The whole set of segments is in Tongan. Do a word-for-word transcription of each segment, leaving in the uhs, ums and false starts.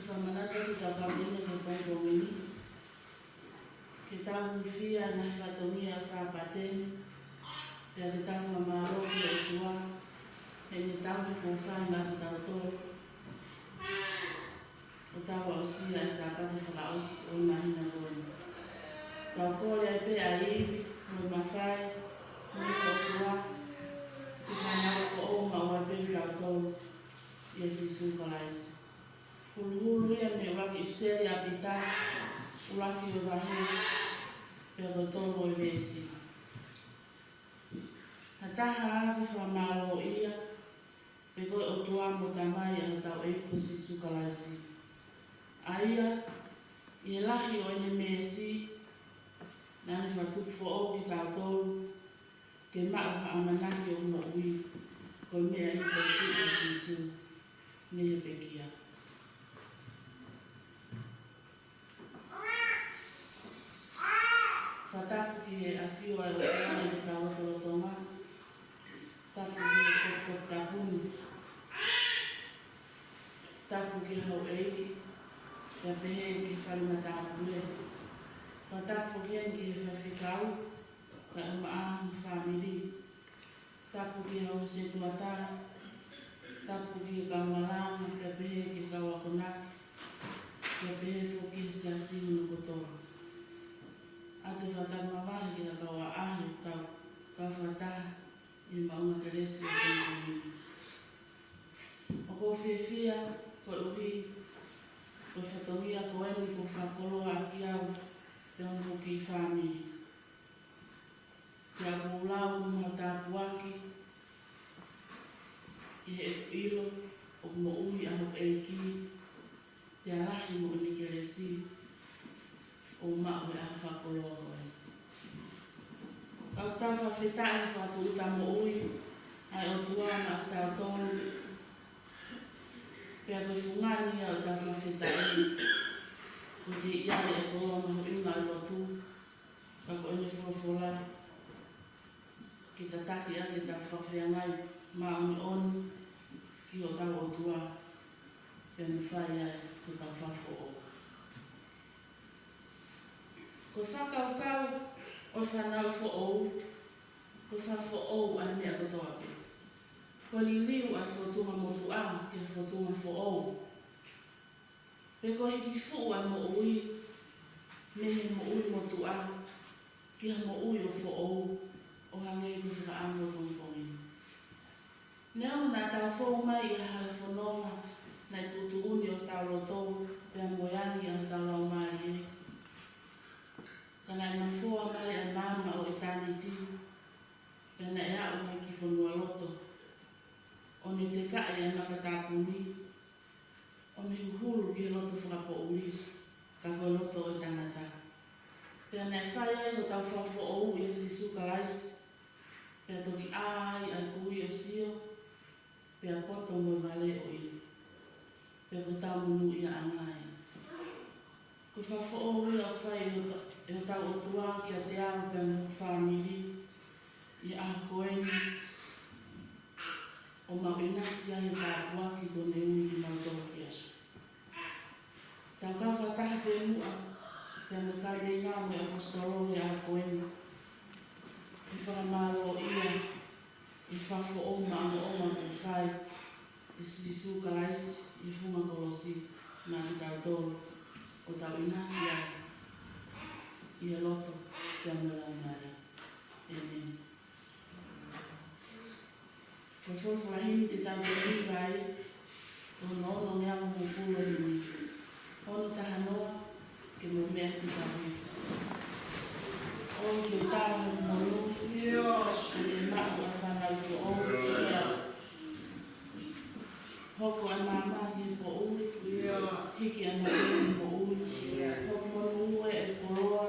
Fakamanatu atu ʻetau kavenga ki he pongipongi ni, ke tau hūfia ʻi he ngaahi fatongia ʻo e Sāpate ni, pea ke tau fakamālō ki he ʻOtua, he ʻene tauhi kuo fai maʻa kitautolu, ʻo tau aʻusia ʻa e Sāpate fakaʻosi ʻo e māhina ko eni. Tau kole ai pē ʻa e ivi, mo e mafai, mo e ʻOtua, ke fanauʻi foʻou maʻu ai pē kitautolu, ʻia Sīsū Kalaisi. Huluhulu ia mei he ʻuluaki ʻipiseli ʻa Pita, ʻuluaki ʻo e vahe, pea ko e tolu ʻo e veesi. Ha taha ʻoku fakamālōʻia, pe ko e ʻOtua mo e Tamai ʻa hotau ʻEiki ko Sīsū Kalaisi. ʻA ia, ʻi he lahi ʻo ʻene meesi, naʻa ne fakatupu foʻou kitautolu, ke maʻu ha ʻamanaki ʻo e moʻui, ko e meʻa ʻi he toetuʻu ʻo Sīsū mei he pekia. Fakatapu ki he ʻafio ʻa e ʻOtua ʻi hotau lotolotonga. Tapu ki he toputapu ni. Tapu ki he houʻeiki, pea pehē ki he fale matāpule. Fakatapu foki heni ki he faifekau, kae ʻumaʻā mo e fāmili. Tapu ki he houʻeiki sētuata, tapu ki he kau malanga, pea pehē ki he kau akonaki, pea pehē foki ki he siasi hono kotoa. ʻOatu e fakatapu mavahe ki he kau ʻaʻahi ʻoku tau kau fakataha ʻi he maʻunga kelesi ʻo e pongipongi ni. ʻOku ou fiefia koeʻuhi ko e fatongia ko eni kuo fakakoloa ʻaki au pea mo hoku kiʻi fāmili. Pea ʻoku ou lau mo ha tāpuaki ʻi heʻeku ʻilo ʻoku moʻui ʻa hoku ʻeiki, pea lahi mo ʻene kelesi ʻoku maʻu he ʻaho fakakoloa ko eni. Ka ʻoku tau fakafetaʻi he fakatūʻuta moʻui ʻa e ʻOtua maʻa kitautolu, pea ko e fungani ia ʻo ʻetau fakafetaʻi, ko e ʻi ai e koloa mahuʻinga ʻo e lotu, ka ko ʻene folofola, ke tataki ʻaki ʻetau fakafeangai māʻoniʻoni ki hotau ʻOtua, pea mo fai ai hotau fakafoʻou. Ko e fakakaukau ʻo e fanauʻi foʻou, ko e fakafoʻou ʻa e meʻa kotoa pē. Ko e liliu ʻa e fōtunga motuʻa ki he fōtunga foʻou. Pe ko e hiki fuʻu ʻa e moʻui mei he moʻui motuʻa ki ha moʻui ʻoku foʻou, ʻo hangē ko e fakaʻamu ʻo e pongipongi ni. Neongo naʻa tau fou mai ʻi ha hali fononga naʻe tuʻutuʻuni ʻo tau loto, pea mo e angi ʻa hotau laumālie, ka naʻe mafoa mai ʻa e maama ʻo ʻitāniti, pea naʻe aʻu mai ki fonualoto, ʻo ne tekaʻi ʻa e makatapu ni, ʻo ne huhulu ki he loto fakapoʻuli, ka ko e loto ʻo e tangata. Pea naʻe fai ai hotau fakafoʻou ʻia Sīsū Kalaisi, pea toki ʻā ai ʻa e kui ʻo sio, pea poto mo e vale ʻo ʻilo. Pea ko hotau monūʻiaʻanga ia. Ko e fakafoʻou ia ʻoku fai ʻe hota-, ʻe hotau ʻOtua kiate au pea mo hoku fāmili ʻi he ʻaho ko eni, ʻo mau ʻinasi ai he tāpuaki kuo ne ui kimautolu ki ai. Tau kau fakataha pē muʻa pea mo e kaveinga ʻa e ʻaposetolo he ʻaho ko eni, he fakamālōʻia ʻi he fakafoʻou maʻongoʻonga kuo fai ʻe Sīsū Kalaisi ʻi he funga kolosi maʻa kitautolu, ʻo tau ʻinasi ai ʻi he loto pea mo e laumālie. ʻĒmeni. Ko e folofola himi te tau toe hiva ai, ko hono ono ngeau mo e hongofulu ʻo e himi. Ono taha noa, Ke Mou Meʻa Ki Tahi. ʻOi ke tau mo monū, ke maʻu ʻa e fanauʻi foʻou. Hoko ʻa e maama ki he poʻuli, hiki ʻa e mate mei he moʻui. Hoko monū ʻa e koloa,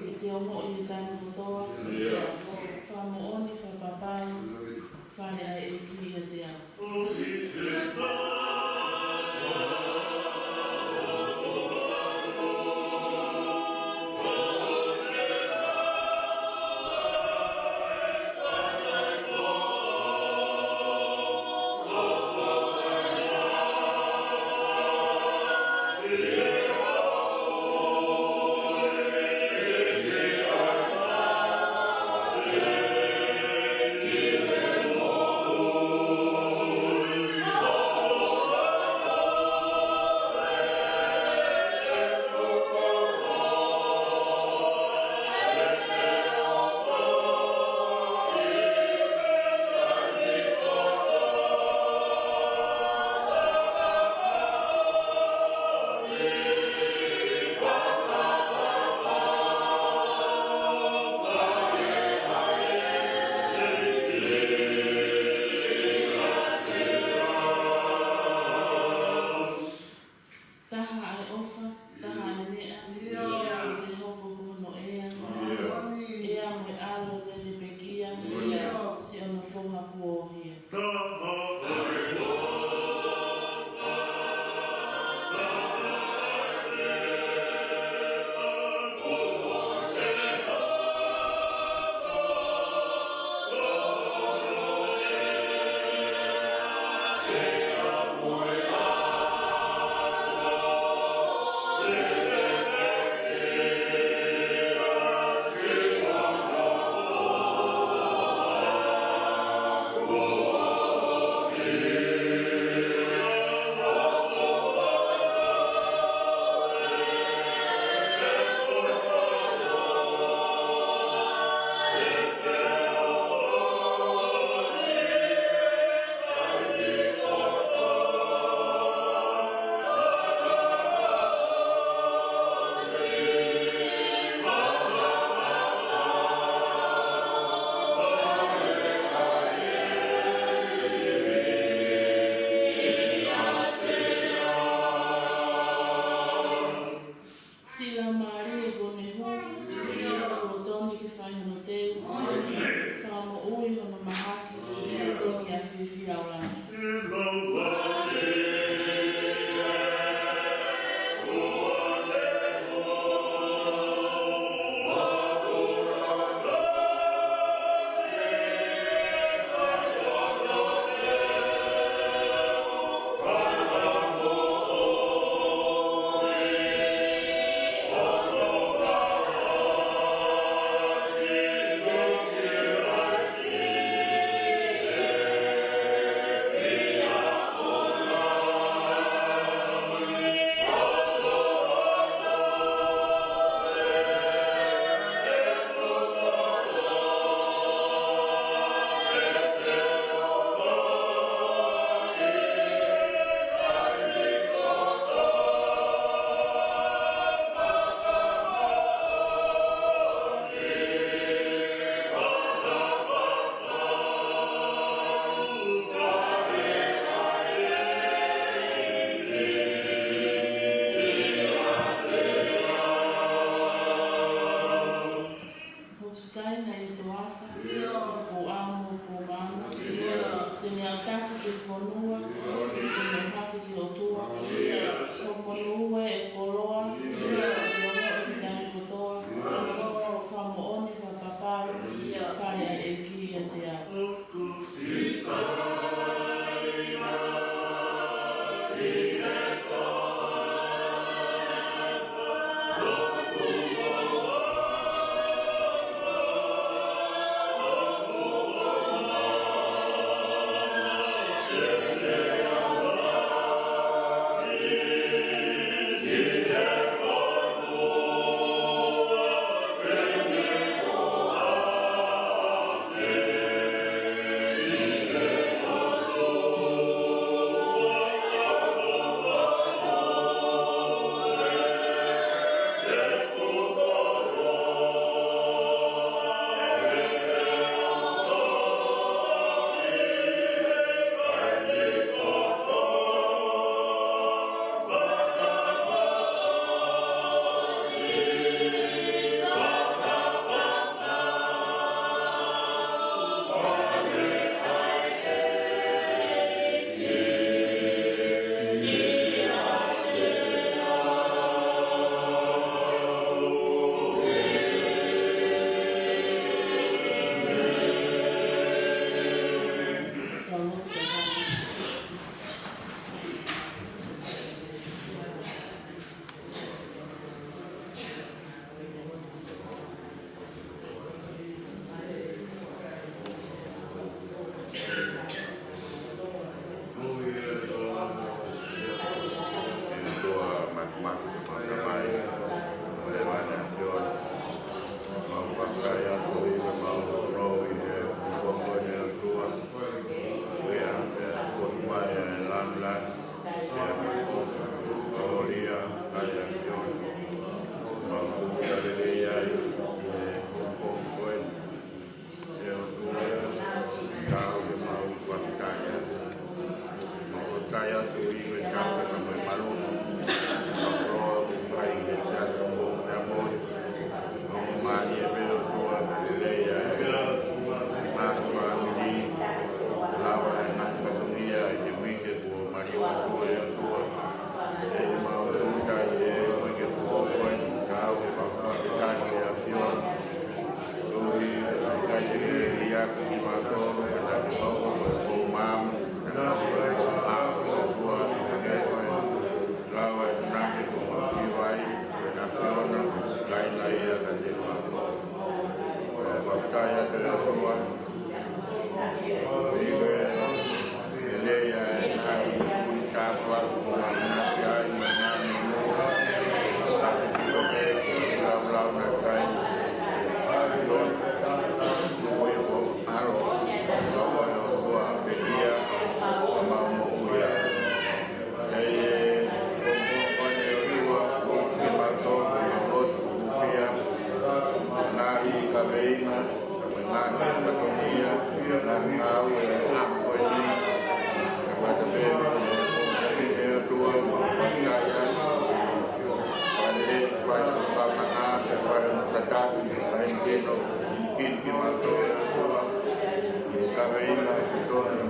ke te ongoʻi he taimi kotoa. Fakamoʻoni, fakapapau, fale ʻa e ʻEiki ʻiate au. Mahaki, ʻi he toki ʻa fiefia ʻo langi. Hoku sikaina ʻi he toafa, ʻoku ʻamu, ʻoku maama, te ne ʻalu hake ki he fonua, te ne hake ki he ʻOtua, hoku monū ē ʻe koloa, ʻe ongoʻi ki he taimi kotoa, fakamoʻoni, fakapapau, fale ʻa e ʻEiki ʻiate au. Ko e ʻuhinga ʻoku totonu